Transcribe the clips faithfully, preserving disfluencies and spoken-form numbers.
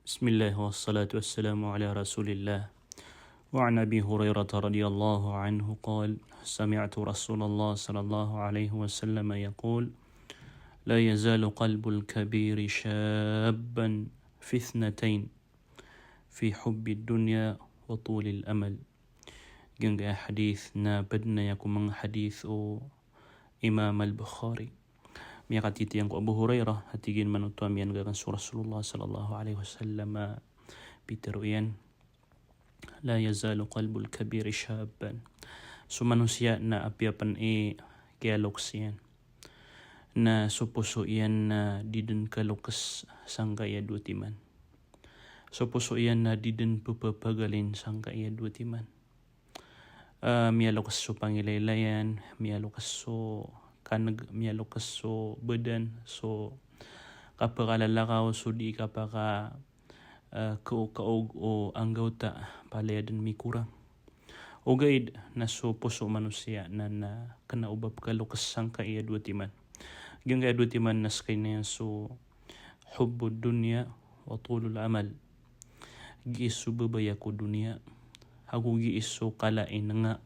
بسم الله والصلاة والسلام على رسول الله. وعن أبي هريرة رضي الله عنه قال: سمعت رسول الله صلى الله عليه وسلم يقول: لا يزال قلب الكبير شابا في اثنتين، في حب الدنيا وطول الأمل. Giyangkaya hadith na ped na aya ko manga hadith o Imam Al-Bukhari. Miyakatitiyang ko Abu Hurairah, a tig iyan manoto a miyaneg aken so Rasulullah sallallahu alaihi wasallam a pitero iyan: لا يزال قلب الكبير شابا. So manosiya na apiya pen i kiyalokes iyan, na so poso iyan na di den kalokes sangkai a dowa timan. So poso iyan na di den pepapagalin sangkai a dowa timan. Eh, miyalokes so pangilaylayan, miyalokes so kaneg, miyalokes so badan, so kapakalalakaw, so di kapaka, eh, kaokaog o anggawta, palaya den mikorang. Ogaid na so poso o manosiya na, na kena o ba pekalokes sangkai a dowa timan. Giyangkai a dowa timan na sekaniyan so حب الدنيا وطول الأمل. Gii so babaya ko doniya, ago gii so kala i nenga,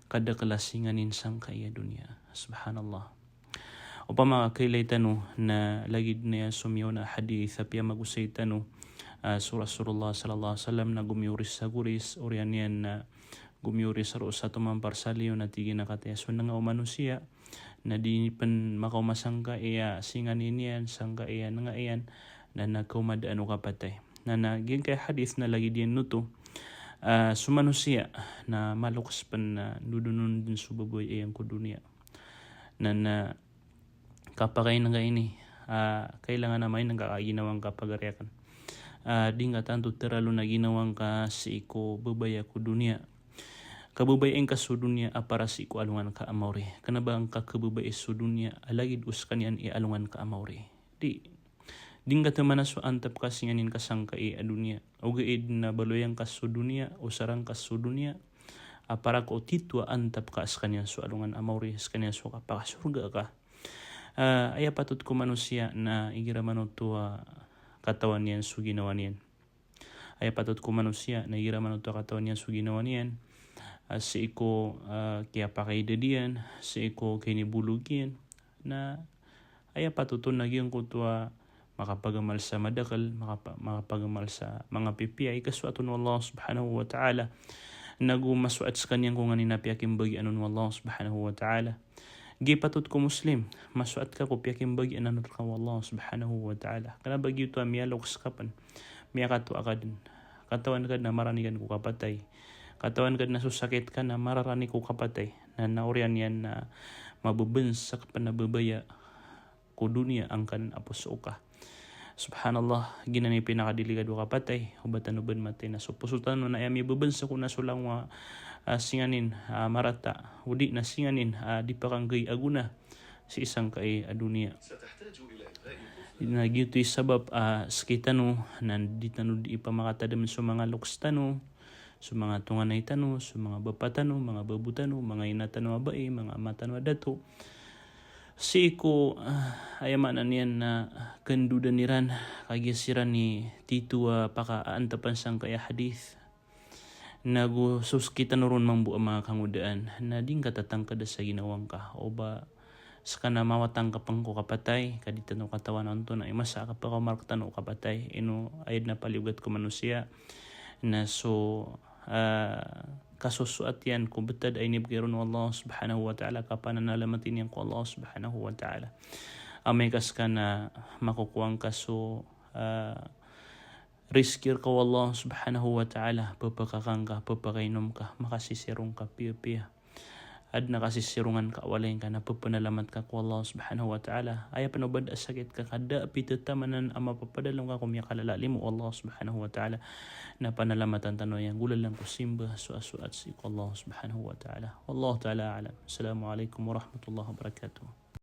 kadakel a singanin sangkai a doniya. Subhanallah. Opama ka kailay tano na lagid na aya so miyaona a hadith a piyamagosay tano, ah, so Rasulullah sallallahu alaihi wasallam na gomiyoris sa goris, oriyan iyan na gomiyoris sa roo sa tomampar sa liyo na tig iyan a kataya so nenga o manosiya na di pen makaoma sangkai a singanin iyan, sangkai a nenga iyan, na na kaoma daan o kapatay. Na na giyangkai a hadith na lagid iyan oto, ah, so manosiya na malokes pen na dodonon den so babaya iyan ko doniya. Na na kapakaineng ka ini, ah, kailangan a maineng ka ka ginawa ngka pagari aken. Ah, di ngka tanto teralon a ginawa ngka sii ko babaya ko doniya. Kababayai ngka so doniya a para sii ko alongan ka a maori. Kena ba ngka kababayai so doniya a lagid o sekaniyan i alongan ka a maori. Di, di ngka temana so antap ka singanin ka sangkai a doniya. Ogaid na baloyan ka so doniya, osarang ka so doniya a para ko tito a antap ka sekaniyan so alongan a maori, sekaniyan so kapakasorga ka. Ah, aya patot ko manosiya na igira manoto a katawan iyan so ginawa niyan. Aya patot ko manosiya na igira manoto a katawan iyan so ginawa niyan, ah, sii ko, ah, kiyapakaidad iyan, sii ko kinibolog iyan, na aya patot on na giyangkoto a makapagamal sa madakel, makapa-, makapagamal sa manga pipiya i kasoat on o Allah subhanahu wa ta'ala. Na go masoat sekaniyan ko nganin a piyakimbagian on o Allah subhanahu wa ta'ala. Gii patot ko Muslim, masoat ka ko piyakimbagian a naraka o Allah subhanahu wa ta'ala. Kena ba giyoto a miyalokes ka pen, miyakatoa ka den. Katawan ka den a maranigan ko kapatay. Katawan ka den a so sakit ka na mararani ko kapatay. Na na oriyan iyan na mabebensak pen a babaya ko doniya angkan a poso ka. Subhanallah, giyanan i pinakadelikado a kapatay, o ba tano ben matay na so poso tano na aya mibebensak on na so langowan a singanin a marata, o di na singanin a di pakanggai a gona sii sangkai a doniya. Na giyoto i sabap a sekitano na di tano di ipamakatadem so manga lokes tano, so manga tonganay tano, so manga bapa tano, manga babo tano, manga ina tano a bai, manga ama tano a dato. Sii ko, ah, aya maana niyan na kendodan iran, kagiya siran i tito a pakaantapan sangkai a hadith. Na go so sekitano ron mambo a manga kangodaan, na di ngka tatangkeda sa ginawa ngka, o ba seka na mawatang ka pen ko kapatay, ka di tano katawan antonaa i masa a kapakaoma rektano o kapatay, ino aya den a paliyogat ko manosiya, na so, ah, kasosoat iyan ko betad a inibegay ron o Allah subhanahu wa ta'ala, kapananalamat iyan ko Allah subhanahu wa ta'ala. Amay ka seka na makokowa ngka so, ah, rizki reka o Allah subhanahu wa ta'ala, pepakaka ngka, pepakainom ka, makasisirong ka piyapiya. Aden a kasisirongan ka a walay ngka na pepenalamat ka ko Allah subhanahu wa ta'ala. Aya pen o ba da a sakit ka ka da a pitetamanan a mapapadalem ka ko miyakalala a limo o Allah subhanahu wa ta'ala. Na panalamatan tano aya nggolalan ko simba, so asoat sii ko Allah subhanahu wa ta'ala. Wallahu ta'ala a'lam. Assalamu alaikum warahmatullahi wabarakatuh.